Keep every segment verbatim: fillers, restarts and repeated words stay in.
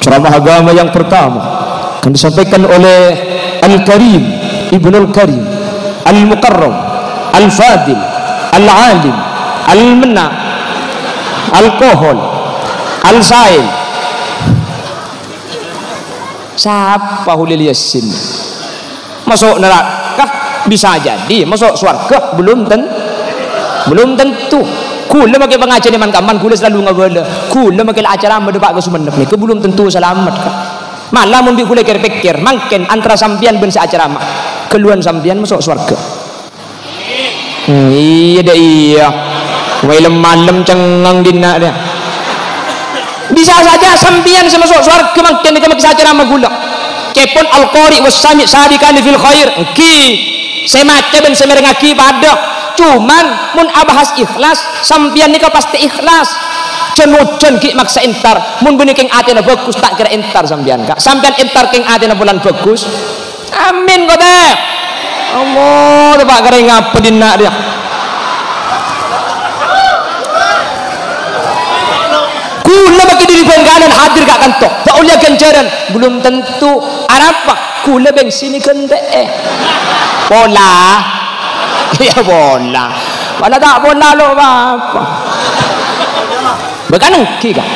Ceramah agama yang pertama akan disampaikan oleh Al-Karim, Ibnul Karim, Al-Mukarram, Al-Fadil, Al-Alim, Al-Menna, Al-Kohol, Al-Sail. Sapa Hulil Yasin? Maso' neraka bisa jadi, maso' sowarga belum ten-, belum tentu. Kaulâ makè pangajiân è man-kamman, kaulâ selalu ngabâlâ. Kaulâ makè la acara madâpa' ka Sumenep nèka belum tentu salamet, Ka'. Malah mon bi' kaulâ kèr-pèkkèr, mangkèn antara sampèyan bân sè acaramah, ghâlluwân sampèyan maso' sowarga. Hmm, iyâ, dâ' iyâ. Wâi lem-malem cengngeng dinna' rèya. Bisa saja sampèyan sè maso' sowarga mangkèn nèka makè sè acaramah kaulâ. Kèpon Al-Qari was Sami' sabiqani fil khair. Èngghi, sè maca bân sè mèrengngaghi padâ. Cuman, mon abahas ikhlas, sampèyan nèka pastè ikhlas. Jân-ojân ghi' maksa entar. Mon bânnè kèng atèna bhâghus, ta' kèra entar sampèyan, Ka'. Sampèyan entar kèng atèna polana bhâghus. Amin, kote. Allah, coba karè ngapa dinna' rèya. Kaulâ makè dâri Bangkalan hadir ka kanto. Ta' ollè ghânjhârân. Belum tentu. Arapa? Kaulâ bensin èghântè'è. Pola. Iyâ, pola. Pola ta' pola lo apa. Bâ' kan èngghi, Ka'.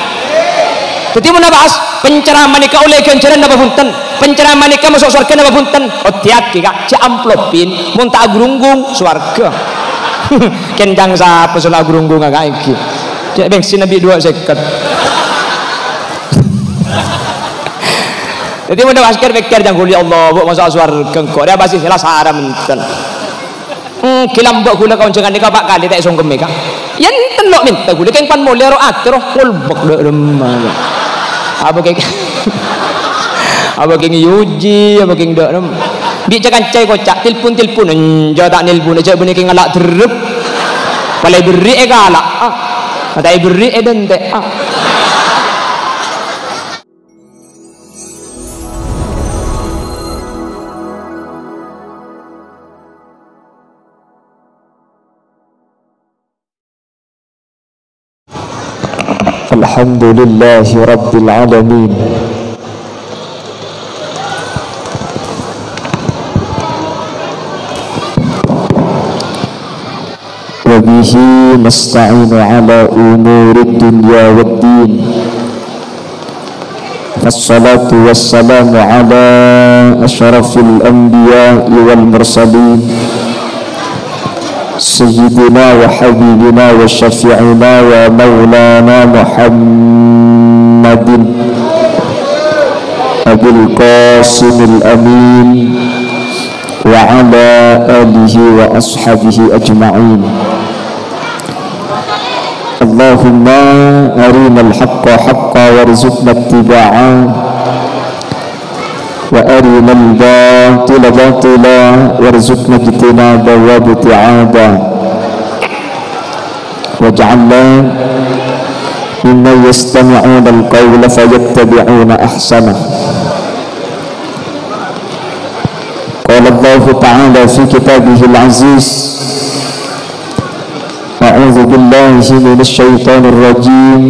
Dhâddhi, mon abahas penceramah nèka ollè ghânjhârân napa bhunten? Penceramah nèka maso' sowarga napa bhunten? Odhi-âdhi, Ka'. Jhâ' amplopin, mon ta' agrunggung, sowarga. Kèncang sapa sè la agrunggung, Ka', èngghi? Jhâ' bensin bi' duwâ' sèket. Dhâddhi, mon abahas kèr-pèkkèr, jhâ' ghuli, "Ya Allah, bu', maso' sowarga engko'." Rèya pastè la sara menten. Hmm, ghi lambâ' kaulâ ka onjhângan nèka pa' kalè ta' èsongkemmè, Ka'. Yâ, enten lo' mènta kaulâ kèng pan molè ro' atè ro, ngolbek dâ' remma, Ka'. Apa kèng, apa kèng èyuji, apa kèng dâ' remma. Bi' ca-kanca èkoca', telpon-telpon, enjâ' ta' nelpon, jhâ' bânnè kèng ngala' derrep. Palèbâri èkala', ah. Ta' èbâri èdântè', ah. الحمد لله رب العالمين. وبه نستعين على أمور الدنيا والدين. فالصلاة والسلام على أشرف الأنبياء والمرسلين، سيدنا وحبيبنا وشفيعنا ومولانا محمد أبي القاسم الأمين وعلى آله وأصحابه أجمعين. اللهم أرنا الحق حقا وارزقنا اتباعه، وأرنا الباطل باطلا وارزقنا اجتنابه وابتعاده. واجعلنا ممن يستمعون القول فيتبعون أحسنه. قال الله تعالى في كتابه العزيز: أعوذ بالله من الشيطان الرجيم.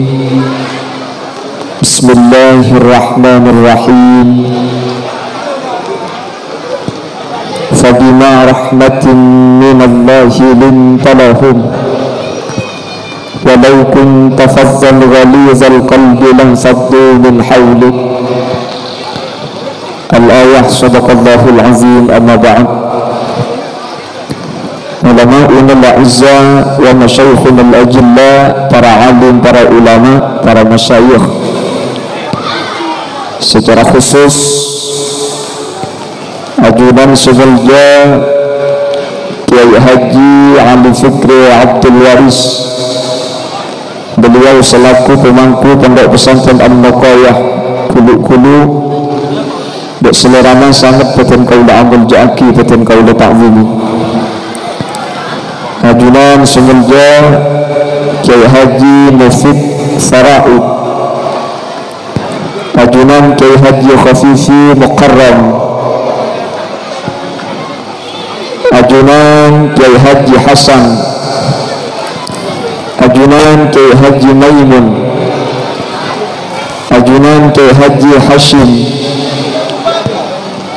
بسم الله الرحمن الرحيم. فبما رحمة من الله لنت لهم ولو كنت فظا غليظ القلب لانفضوا من حولك. الآية. صدق الله العظيم. أما بعد. علماؤنا الأعزاء ومشايخنا الأجلاء, para alim, para ulama, para masyayikh. Secara khusus, ajunan sè molja Kiai Haji Ali Fikri Abdul Waris. Beliau selaku pemangku Pondok Pesantren An-Nuqayah Gulu-Gulu, bi' salèrana sanget bhâdhân kaulâ amolja'aghi, bhâdhân kaulâ ta'zimi. Ajunan sè molja Kiai Haji Mufid Faraid, ajunan Kiai Haji Khafifi Mukarram, ajunan Kiai Haji Hasan, ajunan Kiai Haji Maimun, Ajunan Kiai Haji Hasyim,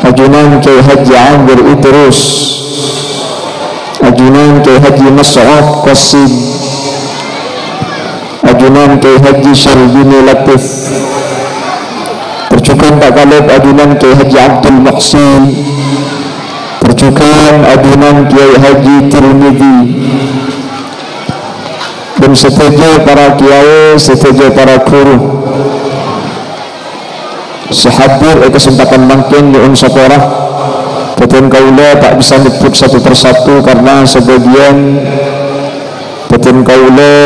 ajunan Kiai Haji Amir Idrus, ajunan Kiai Haji Mas'ud Qasim, ajunan Kiai Haji Syarbini Latif, parjughân ta' kalèp ajunan Kiai Haji Abdul Muhsin, parjughân ajunan Kiai Haji Tirmidzi, bân sadhâjâ para kiai, sadhâjâ para ghuru sè hadir è kasempadhân mangkèn, nyo'on sapora. Bhâdhân kaulâ ta' bisa nyebbhut satu per satu karna sabâgiyân bhâdhân kaulâ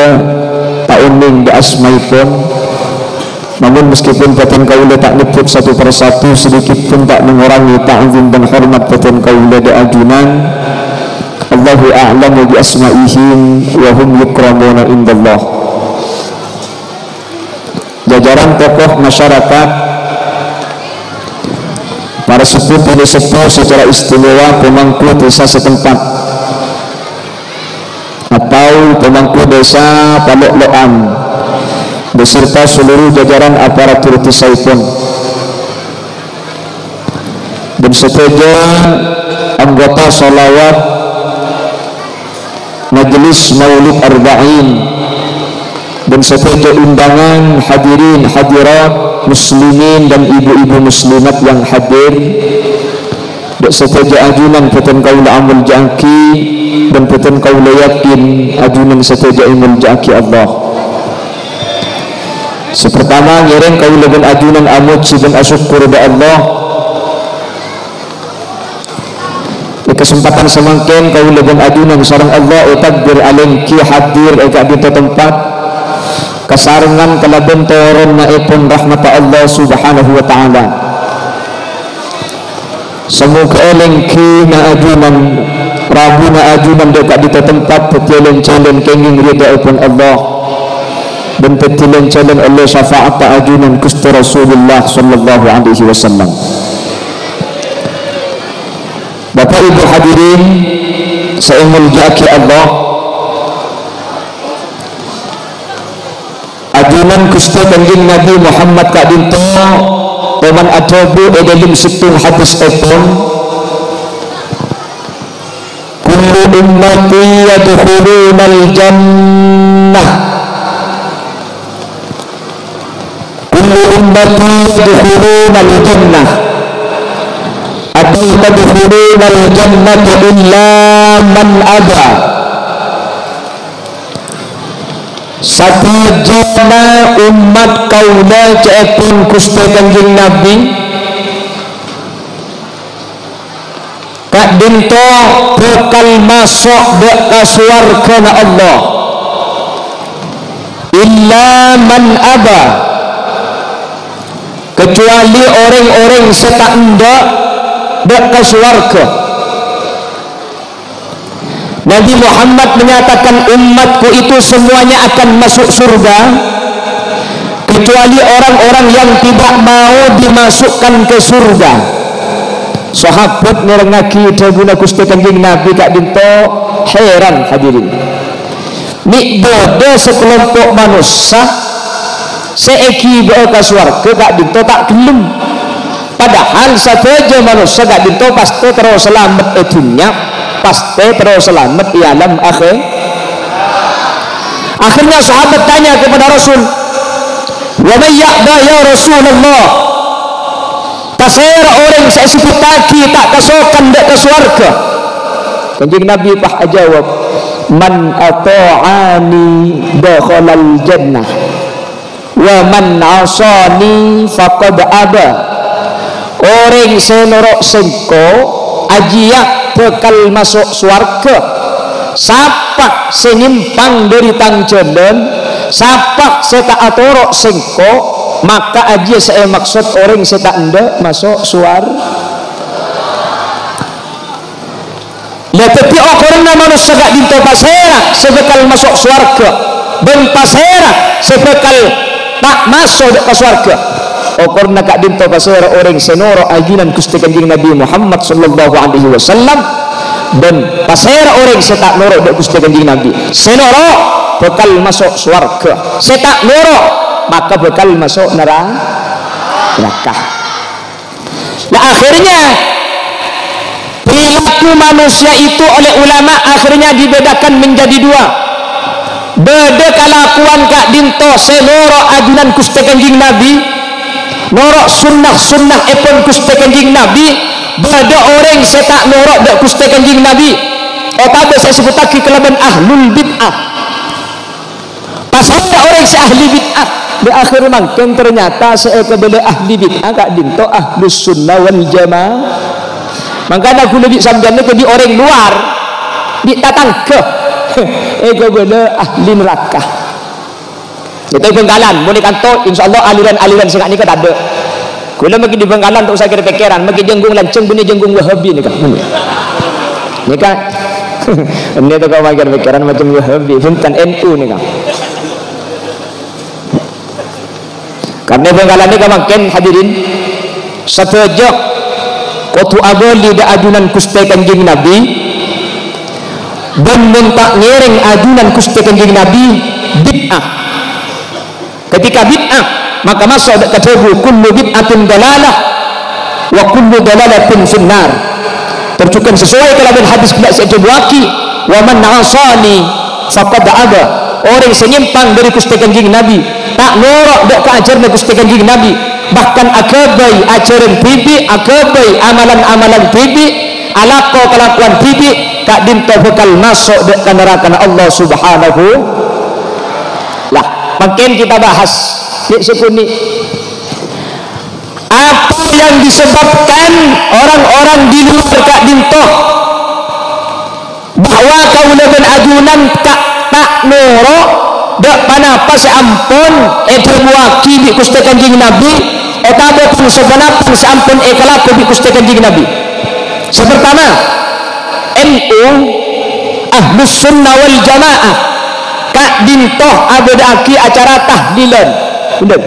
ta' onèng dâ' asmaèpon. Namun, meskipun bhâdhân kaulâ ta' nyebbhut satu per satu, sedikit pun ta' mengurangi ta'zim dan hormat bhâdhân kaulâ dâ' ajunan. Allahu a'lamu bi asma'ihim wa hum yukramuna indallah. Jajaran tokoh masyarakat, para sepuh binè' seppo secara istimewa pemangku desa setempat, atau pemangku desa Palo'lo'an, beserta seluruh jajaran aparatur desaèpon. Bân sadhâjâ anggota shalawat Majelis Maulid Arba'in, bân sadhâjâ undangan hadirin hadirat muslimin dan ibu-ibu muslimat yang hadir, dâ' sadhâjâ ajunan bhâdhân kaulâ amolja'aghi, bân bhâdhân kaulâ yakin ajunan sadhâjâ èmolja'aghi Allah. Sè partama, ngèrèng kaulâ bân ajunan amojhi bân asokkor dâ' Allah. È kasempadhân samangkèn, kaulâ bân ajunan sareng Allah ètakdir alèngghi hadir è ka'dinto tempat, kasarengngan kalabân toronna'èpon rahmatta Allah Subhanahu wa Ta'ala. Samoghâ èlèngghina ajunan, rabuna ajunan dâ' ka'dinto tempat dhâddhiyâ lèn-jhâlân kèngèng ridhâèpon Allah, bân dhâddhi lèn-jhâlân ollè syafa'atta ajunan Ghustè Rasulullah sallallahu alaihi wasallam. Bapa' Ibu hadirin sè èmolja'aghi Allah, ajunan Ghustè Kanjeng Nabi Muhammad ka'dinto toman adhâbu è dâlem sèttong hadisèpon, "Kullu ummati yadkhulunal jannah." Kullu ummati yadkhulunal jannah, atau tadkhulunal jannata illa man aba. Sadhâjâna ommat kaulâ, ca'èpon Ghustè Kanjeng Nabi, ka'dinto bhâkal maso' dâ' ka sowarghâna Allah. Illa man aba, kecuali orèng-orèng sè ta' endâ' dâ' ka sowarghâ. Nabi Muhammad menyatakan, "Umatku itu semuanya akan masuk surga, kecuali orang-orang yang tidak mau dimasukkan ke surga." Sahabat ngèrèngngaghi dhâbuna Ghustè Kanjeng Nabi ka'dinto hèran, hadirin. Mè' bâdâ sakalompo' manossa sè èghibâ'â ka sowarghâ ka'dinto ta' ghellem. Padahal sadhâjâ manossa ka'dinto pastè terro salamet è dhunnya, pastè terro salamet è alam akhè-. Akhirnya sahabat tanya kepada Rasul, "Wa may ya'ba ya Rasulullah?" Pasèra orèng sè èsebbhuttaghi ta' kasokan dâ' ka sowarghâ? Kanjeng Nabi pas ajâwâb, "Man atha'ani dakhalal jannah, wa man 'ashani faqad aba." Orèng sè noro' sèngko', ajiyâ bhâkal maso' sowarghâ. Sapa sè nyèmpang dâri tang jhâlân, sapa sè ta' atoro' sèngko', maka ajiyâ sè èmaksod orèng sè ta' endâ' maso' sowar-, la, dhâddhi okoranna manossa ka'dinto pasèra sè bhâkal maso' sowarghâ, bân pasèra sè bhâkal ta' maso' dâ' ka sowarghâ. Okoranna ka'dinto pasèra orèng sè noro' ajunan Ghustè Kanjeng Nabi Muhammad sallallahu alaihi wasallam, bân pasèra orèng sè ta' noro' dâ' Ghustè Kanjeng Nabi. Sè noro' bhâkal maso' sowarghâ. Sè ta' noro' maka bhâkal maso' nera-, neraka. Nah, akhirnya perilaku manusia itu oleh ulama akhirnya dibedakan menjadi dua. Bâdâ kalakowan ka'dinto sè noro' ajunan Ghustè Kanjeng Nabi, noro' sunnah-sunnahèpon Ghustè Kanjeng Nabi, bâdâ orèng sè ta' noro' dâ' Ghustè Kanjeng Nabi, otabâ sè èsebbhuttaghi kalabân ahlul bid'ah. Pasèra orèng sè ahli bid'ah? Dâ' akhèr mangkèn ternyata sè èkabâlâ ahli bid'ah ka'dinto ahlus sunnah wal jamaah. Mangkana ghulâ bi' sampèyan nèka bi' orèng luar, bi' tatangghâ èkabâlâ ahli neraka. Ètè Bhângkalan, mon è kanto, insyaallah aliran-aliran sè ka'nèka tadâ'. Ghulâ maghi dâri Bhângkalan ta' osa kèr-pèkkèran, maghi jhânggung lanjhâng bânnè jhânggung Wahabi nèka. Nèka, enne toko maghi kèr-pèkkèran macem Wahabi, bhunten N U nèka. Karna Bhângkalan nèka mangkèn, hadirin, sadhâjâ kodhu abâli dâ' ajunan Ghustè Kanjeng Nabi, bân mon ta' ngèrèng ajunan Ghustè Kanjeng Nabi, bid'ah. Ketika bid'ah, maka maso' dâ' ka dhâbu, "Kullu bid'atin dhalalah, wa kullu dhalalatin finnar." Tor jhughân sesuai kalabân hadis ghellâ' sè èdhâbuwaghi, "Wa man 'asani faqad aba." Orèng sè nyèmpang dâri Ghustè Kanjeng Nabi, ta' noro' dâ' ka ajhârânna Ghustè Kanjeng Nabi, bahkan aghâbây ajhârân dhibi', aghâbây amalan-amalan dhibi', alako kalakowan dhibi', ka'dinto bhâkal maso' dâ' ka narakana Allah Subhanahu. Lah, mangkèn kita bahas, nè' sè punè. Apa yang disebabkan orang-orang di luar ka'dinto bahwa kaulâ bân ajunan ka-, ta' noro' dâ' ponapa sè ampon èdhâbuwaghi bi' Ghustè Kanjeng Nabi, otabâ ponapa sè ampon èkalako bi' Ghustè Kanjeng Nabi? Sè partama, N U, Ahlus Sunnah wal Jamaah, ka'dinto abâdâ'aghi acara tahlilan. Bhender.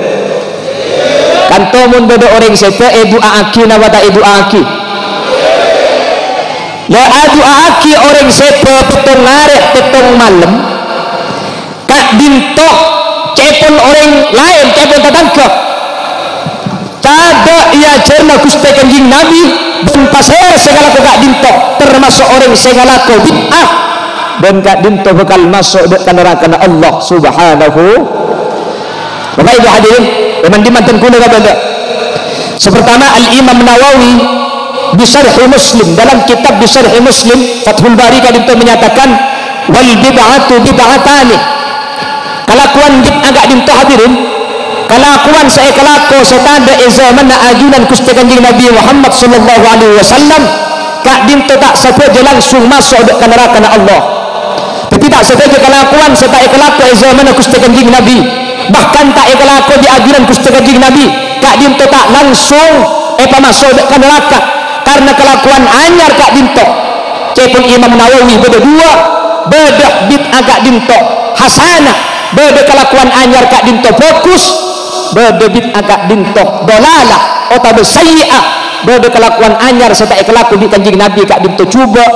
Kanto mon bâdâ orèng sèdhâ èdu'a'aghi napa ta' èdu'a'aghi? La adu'a'aghi orèng sèdhâ pèttong arè, pèttong malem. Ka'dinto ca'èpon orèng laèn, ca'èpon tatangghâ. Tadâ' è ajhârânna Ghustè Kanjeng Nabi, bân pasèra sè ngalako ka'dinto, tamaso' orèng sè ngalako bid'ah, bân ka'dinto bhâkal maso' dâ' ka narakana Allah Subhanahu. Bapak Ibu hadirin, è man-, dimman ghulâ kabâlâ. Sè partama, Al-Imam Nawawi di Syarhi Muslim, dalam kitab di Syarhi Muslim, Fathul Bari ka'dinto menyatakan, "Wal bid'atu bid'atani." Kalakowan bid'ah ka'dinto, hadirin, kalakowan sè èkalako sè tadâ' è zamanna ajunan Ghustè Kanjeng Nabi Muhammad sallallahu alaihi wasallam, ka'dinto ta' sadhâjâ langsung maso' dâ' ka narakana Allah. Dhâddhi ta' sadhâjâ kalakowan sè ta' èkalako è zamanna Ghustè Kanjeng Nabi, bahkan ta' èkalako bi' ajunan Ghustè Kanjeng Nabi, ka'dinto ta' langsung èpamaso' dâ' ka naraka, karna kalakowan anyar ka'dinto. Ca'èpon Imam Nawawi bâdâ duwâ', bâdâ bid'ah ka'dinto hasanah, bâdâ kalakowan anyar ka'dinto bhâghus, bâdâ bid'ah ka'dinto dhalalah otabâ sayyi'ah, bâdâ kalakowan anyar sè ta' èkalako bi' Kanjeng Nabi ka'dinto jhubâ'.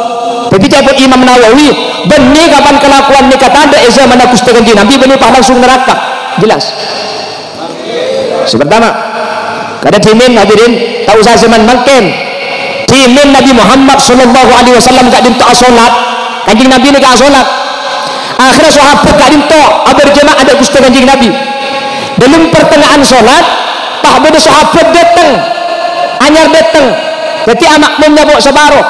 Dhâddhi ca'èpon Imam Nawawi, bânnè kapan kalakowan nèka tadâ' è zamanna Ghustè Kanjeng Nabi, bânnè pas langsung naraka. Jelas? Sè partama, kadhâ' dhimèn, hadirin, ta' osa zaman mangkèn. Dhimèn Nabi Muhammad sallallahu alaihi wasallam ka'dinto asholat, Kanjeng Nabi nèka asholat. Akhirnya sahabat ka'dinto aberjamaah dâ' Ghustè Kanjeng Nabi. Dâlem pertengahan sholat, pas bâdâ sahabat dâteng, anyar dâteng. Dhâddhi amakmum nyapo' saparo.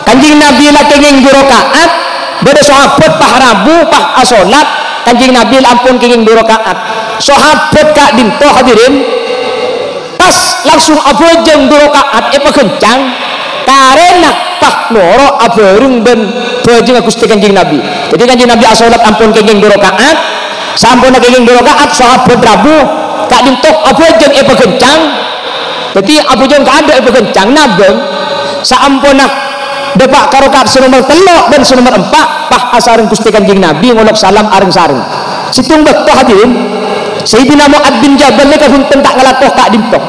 Kanjeng Nabi la kèngèng du raka'at, bâdâ sahabat pas rabu, pas asholat, Kanjeng Nabi la ampon kèngèng du raka'at. Sahabat ka'dinto, hadirin, pas langsung abhâjâng du raka'at èpaghâncang, karena pas noro' abhâreng bân bhâjângnga Ghustè Kanjeng Nabi. Dhâddhi Kanjeng Nabi asholat ampon kèngèng du raka'at, samponna kèngèng du raka'at, sahabat rabu, ka'dinto abhâjâng èpaghâncang, Dhâddhi, abhâjâng kaadâ' èpaghâncang nabâng, saamponna dâpa' ka raka'at sè nomer tello' bân sè nomer empa', pas asareng Ghustè Kanjeng Nabi ngolok salam areng-sareng. Sèttong bâkto, hadirin, Sayyidina Mu'adz bin Jabal nèka bhunten ta' ngalako ka'dinto.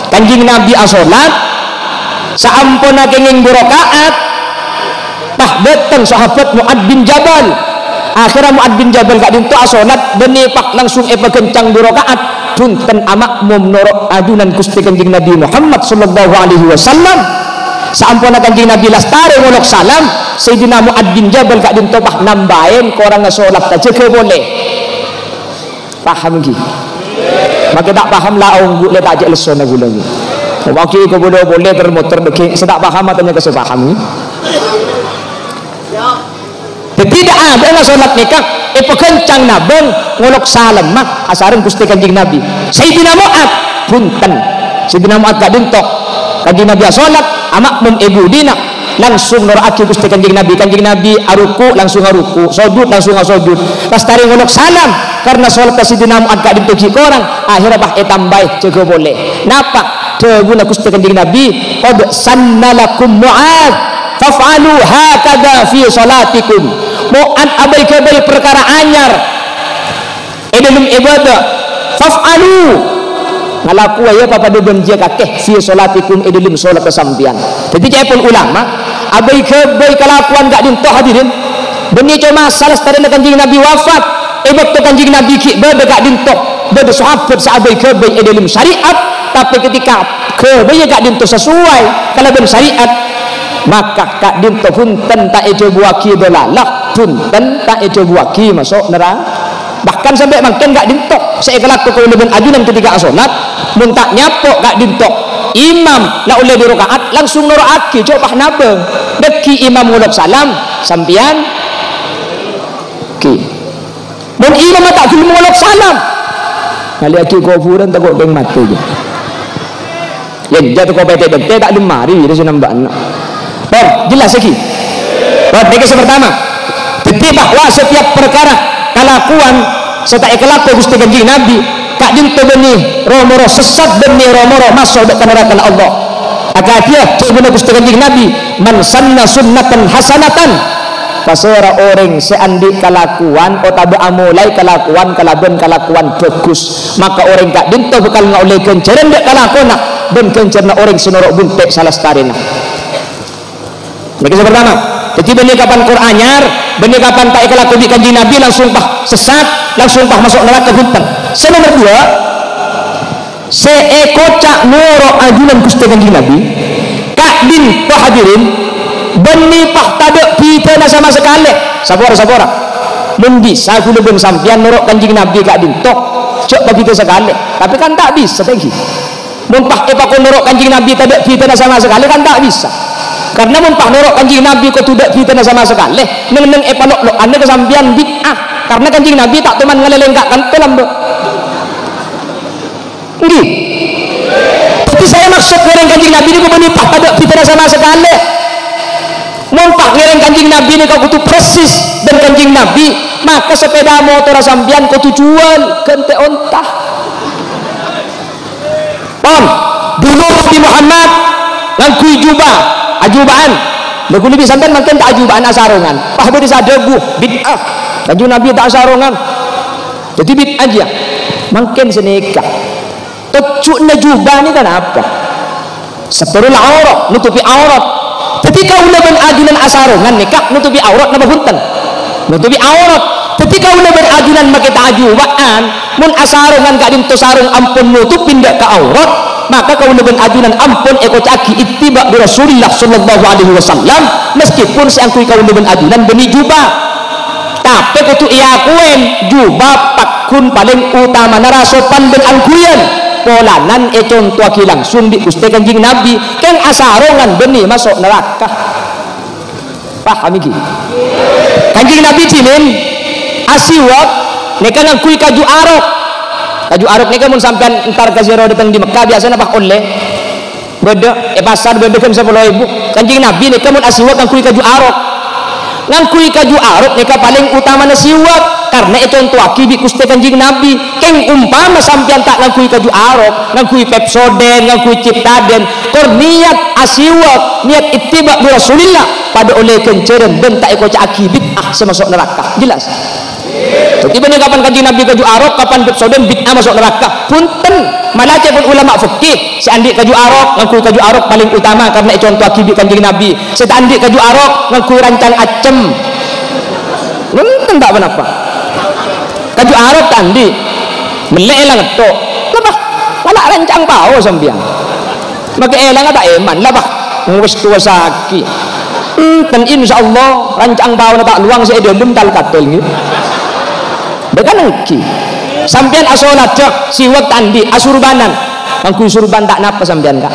Kanjeng Nabi asholat, saamponna kèngèng du raka'at, pas dâteng sahabat Mu'adz bin Jabal. Akhèrra Mu'adz bin Jabal ka'dinto asholat, bânnè pas langsung èpaghâncang du raka'at. Bhunten, ama'mum noro' ajunan Ghustè Kanjeng Nabi Muhammad sallallahu alaihi wasallam. Saamponna Kanjeng Nabi lastarè ngolok salam, Sayyidina Mu'adz bin Jabal ka'dinto pas nambâi korangnga sholat, ta' jâgâ polè. Paham ghi? Makè ta' paham la ongghu lè ta' cè' lessona ghulâ ghi. Omaghi kobâdâ polè ter-moter dâgghi', sè ta' paham atanya ka sè paham ghi. Dhâddhi, dâ' adâ'na sholat nèka èpaghâncang nabâng ngolok salemma asareng Ghustè Kanjeng Nabi. Sayyidina Mu'adz, bhunten. Sayyidina Mu'adz ka'dinto. Kanjeng Nabi asholat, ama'mum è budina, langsung noro'aghi Ghustè Kanjeng Nabi. Kanjeng Nabi aruku', langsung aruku', sojud, langsung asojud. Lastarè ngolok salam, karna sholatta Sayyidina Mu'adz ka'dinto ghi' korang, akhèrra pas ètambâi, jâgâ polè. Napa? Dhâbuna Ghustè Kanjeng Nabi, "Qad sanna lakum Mu'adz, faf'alu hakadza fi sholatikum." Mu'adz abâi-ghâbây parkara anyar è dâlem ibâdâ. "Faf'alu." Ngalakowa, yâ, papadâ bân jiyâ kakè, "fi sholatikum," è dâlem sholatta sampèyan. Dhâddhi, ca'èpon ulama, abâi-ghâbây kalakowan ka'dinto, hadirin. Bânnè coma salastarèna Kanjeng Nabi wafat. È bâkto Kanjeng Nabi ghi' bâdâ ka'dinto, bâdâ sahabat sè abâi-ghâbây è dâlem syariat, tapè ketika ghâbâyâ ka'dinto sesuai kalabân syariat, maka ka'dinto bhunten ta' èdhâbuwaghi dhâlâlah, bhunten ta' èdhâbuwaghi maso' nèra-, bahkan sampè' mangkèn ka'dinto sè èkalako kaulâ bân ajunan ketika asholat, mon ta' nyapo' ka'dinto imam la ollè du raka'at, langsung noro'aghi, jhâ' pas nabâng. Dâgghi' imam ngolok salam, sampèyan ghi. Mon imamma ta' ghellem ngolok salam, ngallèyaghi kobhurân tako' kèng matè, jâ. Yâ, jâ tako' pètè-pètè ta' ghellem marè, iyâ sè nambâ'âna. Pon, jelas ghi? Pon, nèka sè partama. Dhâddhi, bahwa setiap parkara kalakowan sè ta' èkalako Ghustè Kanjeng Nabi, ka'dinto bânnè ro-moro sessat, bânnè ro-moro maso' dâ' ka narakana Allah. Akadhiyâ, dhâbuna Ghustè Kanjeng Nabi, "Man sanna sunnatan hasanatan." Pasèra orèng sè andi' kalakowan otabâ amolaè kalakowan kalabân kalakowan bhâghus, maka orèng ka'dinto bhâkal ngaollè ghânjhârân dâ' kalakona bân ghânjhârânna orèng sè noro' bunte' salastarèna. Nèka sè partama. Dhâddhi, bânnè kapan kor anyar, bânnè kapan ta' èkalako bi' Kanjeng Nabi, langsung pas sessat, langsung pas maso' naraka, bhunten. Sè nomer duwâ', sè èkoca' noro' ajunan Ghustè Kanjeng Nabi, ka'dinto, hadirin, bânnè pas tadâ' bhidhâna sama sakalè. Sapora, sapora. Mon bisa kaulâ bân sampèyan noro' Kanjeng Nabi ka'dinto, jhâ' pabhidhâ sakalè. Tapè kan ta' bisa, ta' ènggi? Mon pas èpakon noro' Kanjeng Nabi tadâ' bhidhâna sama sakalè, kan ta' bisa. Karna mon pas noro' Kanjeng Nabi kodhu dâ' bhidhâna sama sakalè, neng-enneng èpalo'-lo'ana ka sampèyan bid'ah. Karna Kanjeng Nabi ta' toman ngalèlèng ka' kanto lambâ'. Ènggi? Dhâddhi, sè èmaksod ngèrèng Kanjeng Nabi nèko bânnè pas tadâ' bhidhâna sama sakalè. Mon pas ngèrèng Kanjeng Nabi nèko kodhu persis bân Kanjeng Nabi, maka sepeda motorra sampèyan kodhu jhuwâl, ghântè onta. Pon, dulu Nabi Muhammad ngangghuy jubah, ajuba'an. Lha, kaulâ bi' sampèyan mangkèn ta' ajuba'an, asarongan. Pas bâdâ sè adhâbu, bid'ah. Kanjeng Nabi ta' asarongan. Dhâddhi bid'ah jiyâ. Mangkèn sanèka. Tojjhuna jubah nèka napa? Satrul aurat, nutupi aurat. Dhâddhi kaulâ bân ajunan asarongan nèka nutupi aurat napa bhunten? Nutupi aurat. Dhâddhi kaulâ bân ajunan makè ta' ajuba'an, mon asarongan ka'dinto sarong ampon nutupin dâ' ka aurat, maka kaulâ bân ajunan ampon èkoca'aghi ittiba' bi Rasulillah sallallahu alaihi wasallam, meskipun sè angghuy kaulâ bân ajunan bânnè jubah. Tapè kodhu èakowèn, jubah pagghun palèng otamana ra sopan bân angghuyan, polana ècontowaghi langsung bi' Ghustè Kanjeng Nabi, kèng asarongan bânnè maso' naraka. Paham ènggi? Kanjeng Nabi dhimèn asiwak nèka ngangghuy kaju arok. Kaju arok nèka mon sampèyan entar ka sèro dâteng di Mekkah, biyasana pas ollè. Bâdâ, è pasar bâdâ ghân sapolo èbu. Kanjeng Nabi nèka mon asiwak ngangghuy kaju arok. Ngangghuy kaju arok nèka palèng otamana siwak, karna ècontowaghi bi' Ghustè Kanjeng Nabi. Kèng ompama sampèyan ta' ngangghuy kaju arok, ngangghuy Pepsodent, ngangghuy Ciptadent, kor niyat asiwak, niyat ittiba' bi Rasulillah, padâ ollè ghânjhârân bân ta' èkoca'aghi bid'ah sè maso' naraka. Jelas? Dhâddhi bânnè kapan Kanjeng Nabi kaju arok, kapan Pepsodent, bid'ah maso' naraka. Bhunten, mala ca'èpon ulama fikih, sè andi' kaju arok, ngangghuy kaju arok palèng otama karna ècontowaghi bi' Kanjeng Nabi. Sè ta' andi' kaju arok, ngangghuy rancang accem. Bhunten, Enten ta' ponapa? Kaju arep ta' andi'. Mellè èlang ètto'. Napa? Ngala' rancang pao sampèyan. Makè èlang ta' èman. Napa? Wis towa sakè'. Enten, insyaallah, rancang paona ta' lowang sè è dâlem tal-katel, ngghi. Bâ kan ènggi. Sampèyan asolat, siwak ta' andi', asurbanan. Ngangghuy surban ta' napa sampèyan, Ka'.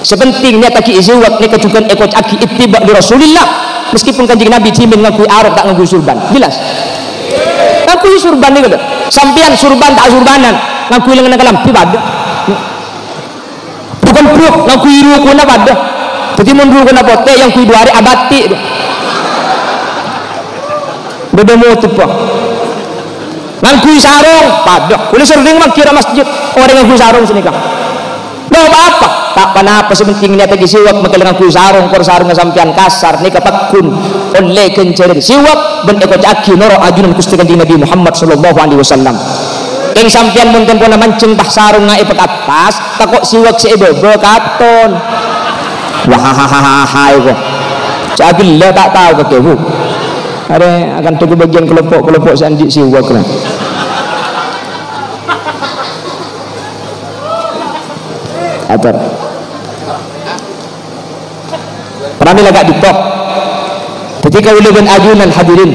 Sè pentèng nèyattaghi siwak nèka jhughân èkoca'aghi ittiba' li Rasulillah. Meskipun Kanjeng Nabi dhimèn ngangghuy arok ta' ngangghuy surban. Jelas? Ngangghuy surban nèka lho. Sampèyan surban ta' surbanan, ngangghuy lèngnganna kalambhi padâ. Bukan buk, ngangghuy rukuna padâ. Dhâddhi mon rukuna potè, ngangghuy duwâ' arè abâti. Bâdâ motif, Pak. Ngangghuy sarong, padâ. Kulâ sering mangkèr masjid, orèng ngangghuy sarong sanèka. Lo apa? Ta' ponapa, sè pentèng nèyattaghi siwak, makè la ngangghuy sarong, kor sarongnga sampèyan kasar, nèka pagghun ollè ghânjhârân siwak, bân èkoca'aghi noro' ajunan Ghustè Kanjeng Nabi Muhammad sallallahu alaihi wasallam. Kèng sampèyan mon tempona manjheng pas sarongnga èpakattas, tako' siwak sè è bâbâ katon. Wah, iko. Ca'na ghellâ' ta' tao kakè, Bu. Arè akan tunggu bagian kelompok-kelompok sè andi' siwak, nah. Ator. Pramèla ka'dinto. Dhâddhi kaulâ bân ajunan hadirin,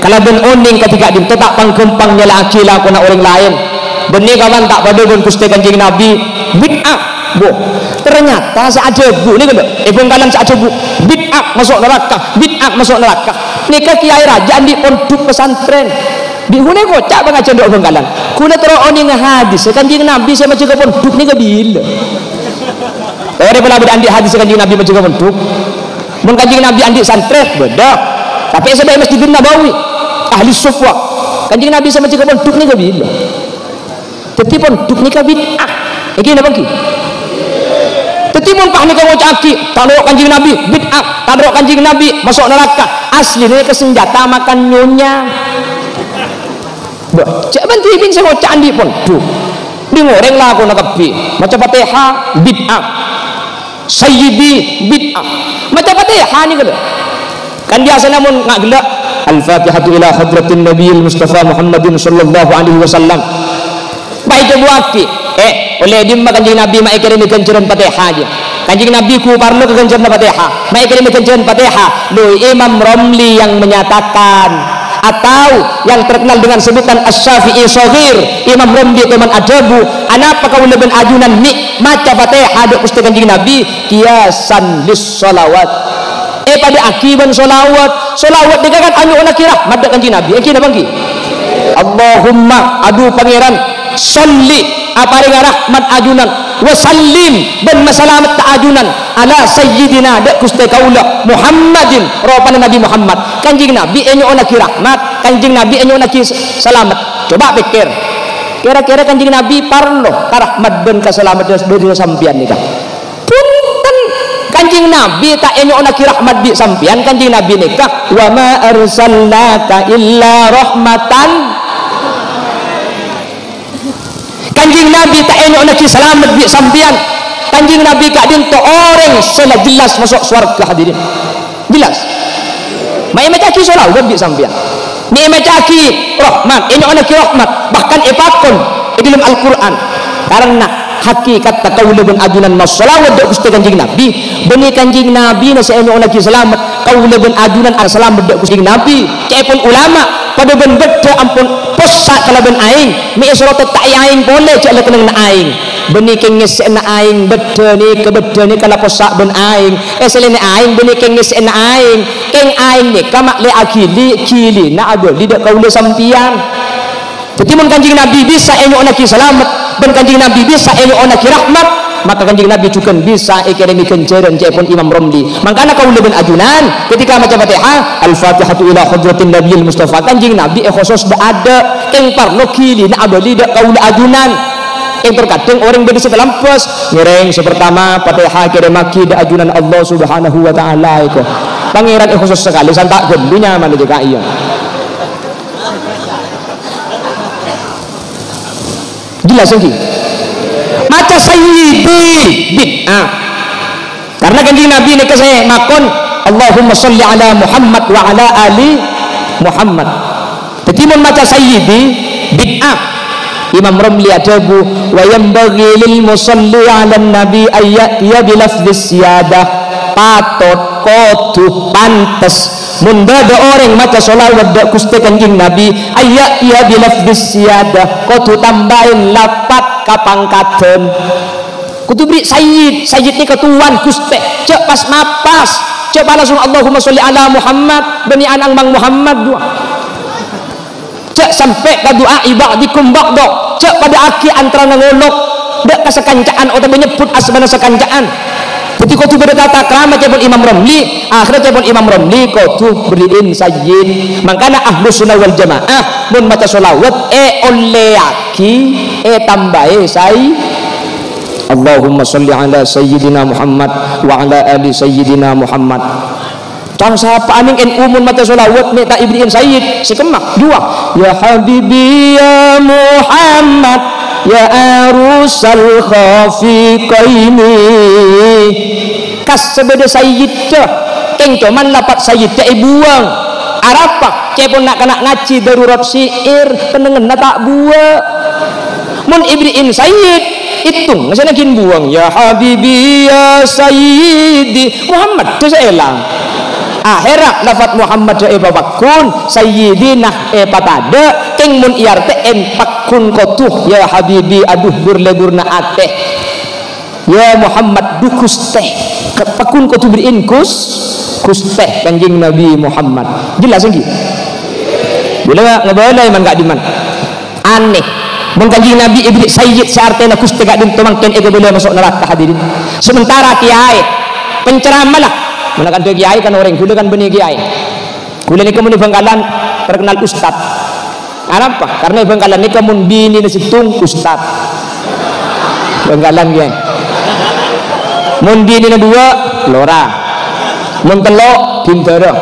kalabân onèng kadhi ka'dinto ta' pang-ghâmpang nyala'aghi lakona orèng laèn. Bânnè kawan ta' padâ bân Ghustè Kanjeng Nabi, bid'ah. Bo, ternyata sè adhâbu nèka lho, è Bhângkalan sè adhâbu, bid'ah maso' naraka, bid'ah maso' naraka. Nèka kèyaè rajâ andi' pondhuk pesantren. Bi' ghulâ koca' pangajhiyân dâ' Bhângkalan. Ghulâ terro onènga hadis Kanjeng Nabi sè majâgâ pondhuk nèka bilâ. Orèng pola bâdâ andi' hadis Kanjeng Nabi majâgâ pondhuk. Mon Kanjeng Nabi andi' santrè, bâdâ. Tapè sè bâdâ è Masjidin Nabawi, ahli suffa. Kanjeng Nabi sè majâgâ pondhuk nèka bilâ. Dhâddhi pondhuk nèka bid'ah. Ènggi napa ènggi? Dhâddhi mon pas nèka ngoca'aghi, "Ta' noro' Kanjeng Nabi, bid'ah. Ta' noro' Kanjeng Nabi, maso' naraka." Asli nèka sanjhâta makan nyonya. Bâh, cè' bân dhibi' sè ngoca' andi' pondhuk. Dhing orèng lakona kabbhi. Maca Fatihah, bid'ah. Sayyidi, bid'ah. Maca Fatihah nèka lho. Kan biyasana mon nga' ghellâ', "Al-Fatihatu ila hadratin Nabiyil Mustafa Muhammadin sallallahu alaihi wasallam." Pas èdhâbuwâghi, "Eh, ollè dimma Kanjeng Nabi ma' èkèrèmè ghânjhârân Fatihah, jâ?" Kanjeng Nabi ghu parlo ka ghânjhârânna Fatihah. Ma' èkèrèmè ghânjhârân Fatihah. Loh, Imam Romli yang menyatakan, atau yang terkenal dengan sebutan Asy-Syafi'i Shaghir, Imam Romli toman adhâbu, "Anapa kaulâ bân ajunan mè' maca Fatihah dâ' Ghustè Kanjeng Nabi?" Qiyasan lis shalawat. Èpadâ'âghi bân shalawat. Shalawat nèka kan anyo'onnaghi rahmat dâ' Kanjeng Nabi. Ènggi napa ènggi? Allahumma, adhu Pangèran, shalli, aparènga rahmat ajunan, wa sallim, bân masalametta ajunan, ala sayyidina, dâ' Ghustè kaulâ, Muhammadin, ropana Nabi Muhammad. Kanjeng Nabi ènyo'onnaghi rahmat, Kanjeng Nabi ènyo'onnaghi s-, salamet. Coba pèkkèr. Kèra-kèra Kanjeng Nabi parlo ka rahmat bân ka salamet dâ-, dâri sampèyan nèka? Bhunten, Kanjeng Nabi ta' ènyo'onnaghi rahmat bi' sampèyan, Kanjeng Nabi nèka, "Wa ma arsalnaka illa rahmatan." Kanjeng Nabi ta' ènyo'onnaghi salamet bi' sampèyan. Kanjeng Nabi ka'dinto orèng sè la jelas maso' sowarghâ, hadirin. Jelas? Ma' èmaca'aghi shalawat bi' sampèyan. Ma' èmaca'aghi rahmat, ènyo'onnaghi rahmat, bahkan èpakon è dâlem Al-Qur'an. Karna hakikatta kaulâ bân ajunan maos shalawat dâ' Ghustè Kanjeng Nabi, bânnè Kanjeng Nabina sè ènyo'onnaghi salamet, kaulâ bân ajunan asalamet dâ' Ghustè Nabi. Ca'èpon ulama, padâ bân bâddhâ ampon possa' kalabân aèng, mè' èsoro tetta'è aèng polè jâ' la kennengnganna aèng. Bânnè kèng ngessè'na aèng bâddhâ nèka, bâddhâ nèka la possa' bân aèng. È sèlèna aèng bânnè kèng ngessè'na aèng. Kèng aèng nèka ma' lè aghili, ghilina abâli dâ' kaulâ sampèyan. Dhâddhi, mon Kanjeng Nabi bisa ènyo'onnaghi salamet, bân Kanjeng Nabi bisa ènyo'onnaghi rahmat, maka Kanjeng Nabi jhughân bisa èkèrèmè ghânjhârân ca'èpon Imam Romli. Mangkana kaulâ bân ajunan, ketika maca Fatihah, "Al-Fatihatu ila hadratin Nabiyil Mustafa." Kanjeng Nabi èkhosos dâ'-adâ', kèng parlo ghilina abâli dâ' kaulâ ajunan. Kèng tor kadhâng orèng bâdâ sè talambâs, ngèrèng sè partama, Fatihah kèrèmaghi dâ' ajunan Allah Subhanahu wa Ta'ala èko. Pangèran èkhosos sakalè, santa' ghâllu nyamana jâ' ka'iyâ. Jelas ènggi? Maca Sayyidi bid'ah. Karna Kanjeng Nabi nèka sè makon, "Allahumma shalli ala Muhammad wa ala ali Muhammad." Mon maca Sayyidi, bid'ah. Imam Romli adhâbu, "Wa yanbaghi lil musalli 'alan nabi an ya'tiya bi lafdhis ziyadah." Patot, kodhu, pantes. Mon bâdâ orèng maca sholawat dâ' Ghustè Kanjeng Nabi, an ya'tiya bi lafdhis ziyadah, kodhu tambâi lafat kapangkadhân. Kodhu bherri' sayyid, sayyid nèka towan, Ghustè. Jhâ' pas-mapas. Jhâ' pas langsung, "Allahumma sholli ala Muhammad, bânnè ana'na Mang Muhammad duwâ'." Jhâ' sampè' ka du'a'i ba'dikum ba'da. Jhâ' padâ'aghi antarana ngolok dâ' ka sakanca'an otabâ nyebbhut asmana sakanca'an. Dhâddhi kodhu bâdâ tata krama ca'èpon Imam Romli. Akhèrra ca'èpon Imam Romli kodhu bherri'in sayyid. Mangkana Ahlus Sunnah wal Jamaah mon maca sholawat èollèyaghi ètambâi say-, Allahumma sholli ala Sayyidina Muhammad wa ala ali Sayyidina Muhammad. Can sapa'an N U mon maca sholawat mè' ta' èbherri'in sayyid, sè kemma, duwâ'. Ya habibi ya Muhammad, ya arusal khafiqaini. Kas sè bâdâ sayyidda, kèng coma lafat sayyidda èbuwâng. Arapa? Ca'èpon na'-kana' ngajhi darurat syi'ir, kennengnganna ta' buwâ'. Mon èbherri'in sayyid, ètong, sè naghin buwâng, "Ya habibi, ya sayyidi." Muhammad, dâ' sè èlang. Akhèrra lafat Muhammad èpapagghun, sayyidina èpatadâ', kèng mon èartè'è pagghun kodhu, "Ya habibi, adhu bur-lebburna atè." Ya Muhammad, dhu Ghustè. Pagghun kodhu bherri'in Gus-, Ghustè Kanjeng Nabi Muhammad. Jelas, ènggi? Bulâ ngabâlâi man ka'dimman. Aneh. Mon Kanjeng Nabi èbherri' sayyid sè artèna Ghustè ka'dinto mangkèn èkabâlâ maso' naraka, hadirin. Sementara kiyaè, penceramah la. Mon ka'dinto kiyaè kan orèng, bulâ kan bânnè kiyaè. Bulâ nèka mon è Bangkalan terkenal ustad. Arapa? Karena è Bangkalan nèka mon binèna sèttong, ustad. Bangkalan, kiyaè. Mon binèna duwâ', lora. Mon tello', bhindhârâ.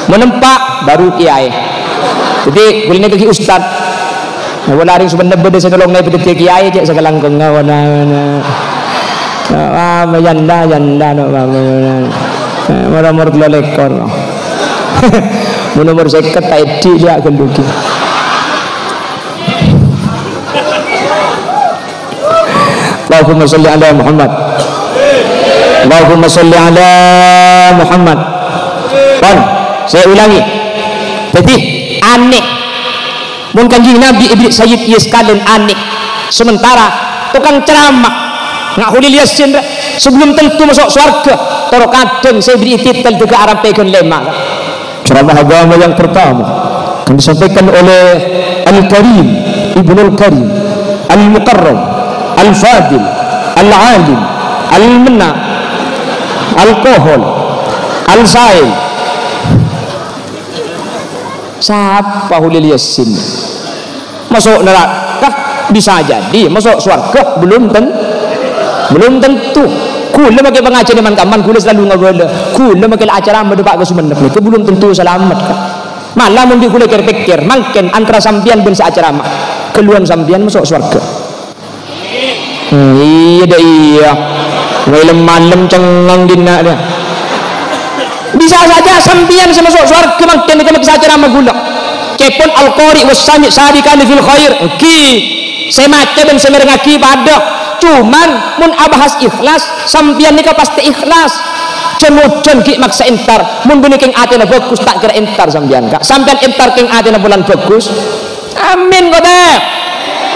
Mon empa', baru kiyaè. Dhâddhi, bulâ nèka ghi' ustad. Nah, bulâ arèng Sumenep bâdâ sè nolong nèka dhâddhiyâ kiyaè, cè' sakalangkongnga, wana, wana. Ah, ma-, janda, janda, no, ma-, ma-, ma-, eh, mara umur tello lèkor, no. Mon umur sèket, ta' èdhi', liya' ghâllu ghi. Allahumma sholli ala Muhammad. Allahumma sholli ala Muhammad. Pon, saya ulangi. Dhâddhi, aneh. Mon Kanjeng Nabi èbherri' sayyid, iyâ sakalèn aneh. Sementara tokang ceramah, nga' Kholil Yasin, rè, sè belum tentu maso' sowarghâ, toro' kadhâng sè èbherri'i titel dâgâ' arampèghân lèma'. Ceramah agama yang pertama akan disampaikan oleh Al-Karim Ibnul Karim, Al-Mukarram, Al-Fadil, Al-Alim, Al-Menna, Al-Kohol, Al-Sail. Sapa Kholil Yasin? Maso' naraka? Bisa jadi. Maso' sowarghâ? Belum ten-, belum tentu. Ghulâ makè pangajiyân è man-kamman, ghulâ selalu ngabâlâ. Ghulâ makè la acara madâpa' ka Sumenep nèka belum tentu salamet, Ka'. Mala mon ghi' ghulâ kèr-pèkkèr, mangkèn antara sampèyan bân sè acaramah, ghâlluwân sampèyan maso' sowarghâ. Hmm, iyâ, dâ' iyâ. Malem-malem cengngeng dinna', dâ'. Bisa saja sampèyan sè maso' sowarghâ mangkèn nèka makè sè acaramah ghulâ. Ca'èpon Al-Qari was Sami' syarikani fil khair. Ènggi. Sè maca bân sè mèrengngaghi padâ. Cuman, mon abahas ikhlas, sampèyan nèka pastè ikhlas. Jân-ojân ghi' maksa entar. Mon bânnè kèng atèna bhâghus, ta' kèra entar sampèyan, Ka'. Sampèyan entar kèng atèna polana bhâghus. Amin, kotè.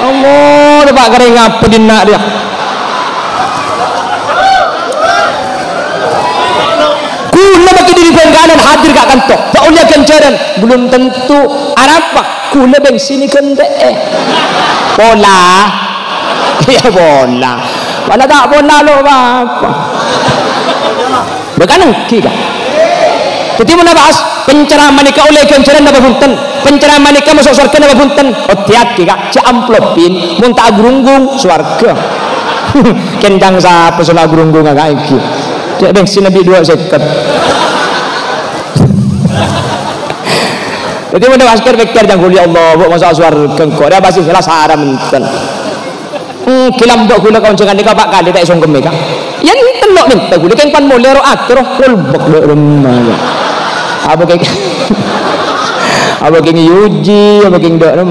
Allah, coba kèrèng apa dinna' rèya. Ghulâ makè dâri Bangkalan hadir ka' kanto. Bâ' ollè ghânjhârân? Belum tentu. Arapa? Ghulâ bensinna ghântè'è. Pola. Iyâ, pola. Pola ta' pola, lo, apa? Bukan ènggi, Ka'. Dhâddhi, mon abahas penceramah nèka ollè ghânjhârân napa bhunten? Penceramah nèka maso' sowarghâ napa bhunten? Odiyâghi, Ka'. Jhâ' amplopin, mon ta' agrunggung, sowarghâ. Kèncang sapa sè la agrunggung, Ka', ènggi? Cè' bensinna bi' duwâ' sèket. Dhâddhi, mon abahas kèr-pèkkèr, jhâ' ghuli, "Ya Allah, bâ' maso' sowarghâ engko', rèya pastè sala sara menten." Hmm, ghilam bâ' ghulâ ka onjhângan nèka pa' kalè ta' èsongkemmè, Ka'. Yâ, enten lo' mènta ghulâ, kèng pan molè ro' atoro', ngolbek dâ' remma, yâ. Apa kèng, Apa kèng èoji, apa kèng dâ' nem.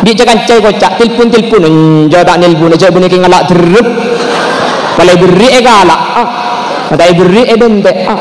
Bi' ca-kanca èkoca', telpon-telpon, enjâ' ta' nelpon, jâ' bânnè kèng ngala' derrep. Pala èberri' èkala', ah. Mata èberri' èdentè', ah.